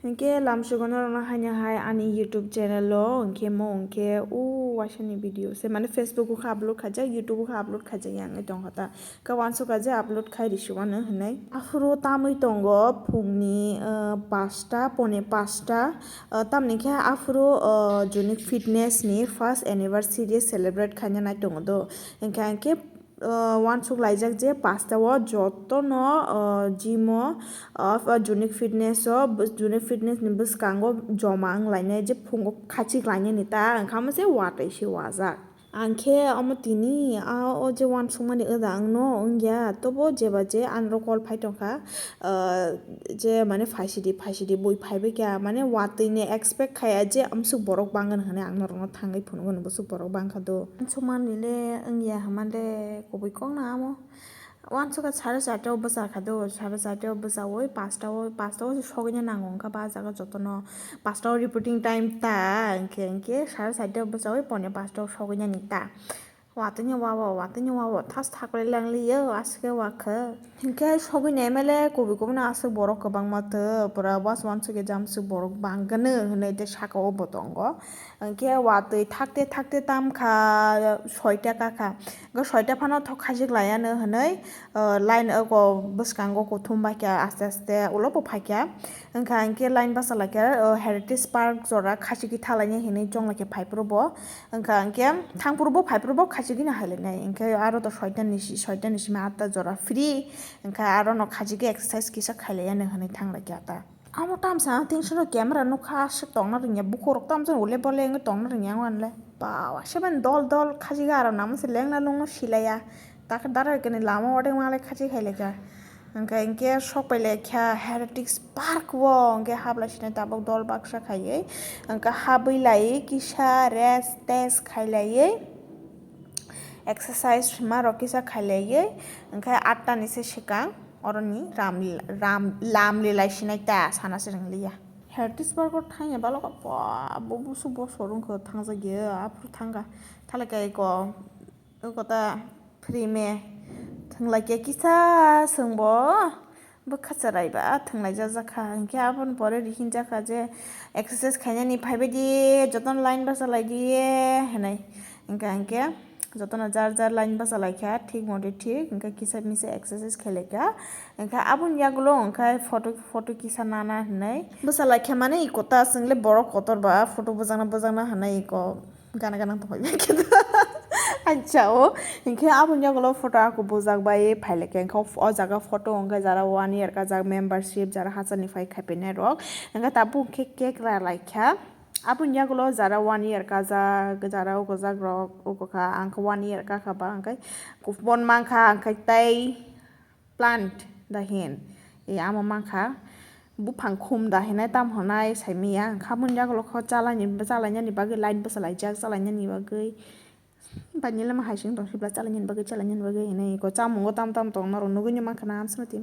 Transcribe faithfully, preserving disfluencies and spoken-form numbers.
Hinkhe lamsogo norokno haino hai ani YouTube channel o hinkhe mo hinkhe o waisani video se mane Facebook o khe upload khaijak, YouTube o khe upload khaijak yang tongkha ta. Khe wansukha je upload khai risuano hinwi. Aphuru tamwi tongo phungni, ah, pasta, pone pasta, ah, tamni khe aphuru, ah, Unique Fitness ni first anniversary celebrate khaina nai tongo do. Hinkhe, hinkhe, ah, wansuk laijak je pasta o jotono, ah, gym o, ah, Unique Fitness o, Unique Fitness ni bwskango joma wng lainai je phungo khachik lainani ta, wngkha se watwi se wajak. Ang khe omo tini a o je wansukmani wda wngno wngya, tobo jeba je anro call phai tongkha, ah, je mane phaisidi phaisidi bui phaibai kha, mane watwi ni expect khaiya je amsuk borok bangani hinwi ang norokno thangwi phunukgo, bwswk borok bangkha do. Wansukmani le wngya hwnmale kubui kokno amo. Wansukha sare charta o bwsa kha do, sare charta o bwsaui pasta o, pasta o sogwina nango wngkha ba jaga jotono. Pasta o reporting time ta, hinkhe, hinkhe sare charta o bwsaui pone pasta o sogwinani ta. Watwini wawo, watwini wawo, thas thaklai langliyo, aswk wakha. Hinkhe sogwini M L A kubui kubui no aswk borok kwbangma tw, pura was wansukya jamswk borok bangkano hinwi tei saka o bo tongo. Hinkhe watwi thakte thakte tamkha soita kakha. Hinkhe soita phano thok khajik laiano hinwi, ah, line o bwskango kuthum baikha aste aste ulo bo phaikha. Hinkha hinkhe line basa laikha, ah, Heritage Park jora khachigwi thalaini hinwi chonglaikha phaiphuru bo. Hinkha hinkhe thangphuru bo phaiphuru bo khachigwino hailainai. Hinkhe aro to soita ni si-, soita ni simi atta jora free. Hinkha aro no khachigwi exercise kisa khailaiano hinwi thanglaikha ta. Amo tamsa ang tension o camera nukha, aswk tongna rwngya, bukhuk rok tamsa ule bole wngwi tongna rwngya ang le. Ba, wa se mani dol dol khajiga aro namo se lengna lungno silaiya. Tak dara kene lama ode wale khaji khai lekha. Hingkha hinkhe sok pai lekha Heritage Park o, hinkhe hablai sini tabuk dol baksa khaiwi. Hingkha habwi lai kisa rest test khai laiwi. Exercise ma rok kisa khai laiwi. Hingkhe atta ni se swkang. Oroni ram, ram, lam lilai sinai ta sana se ringliya. Heritage Park o thangya baloka pa bo busu bo showroom kho thangjak ya aphuru thangkha thalika eko eko ta free me thwnglai khe kisa swngbo bwkha cherai ba thwnglai jak jak kha hinkhe aboni pore rihinjak kha je exercise khainani phaibai di jotono line bachalai di hinwi hinkha hinkhe. Jotono jar jar line bachalaikha, thik mote thik, hingkhe kisa misa exercise khailaikha. Hingkhe aboni yagulo hingkhe photo, photo kisa nana hinwi bachalaikha, mane iko ta chwngle borok kotor ba photo bujakna, bujakna hinwi iko gana gana tongphai baikha. Acha o, hingkhe aboni yagulo photo ako bujak bai phailaikha, hingkhe o jaga photo hingkhe jara one year kajak membership, jara hachani phai khaipainai rok, hingkhe tabuk hingkhe cake ralaikha. Aboni yagulo jara one year kajak, jara ukujak rok ukukha, ang khe one year kakha ba, ang khe kupon mankha, ang khe tei plant da hin, e amo mankha, buphang khum da hinai tam honai saimanya, ang khe aboni yagulo kho chalaini, chalainani bagwi light bwsalaijak, chalainani bagwi. Bai nilema hai sing tong sibla chalainani bagwi, chalainani bagwi hinwi iko chamungo tam tam tong norok nugwi mankha na amswk.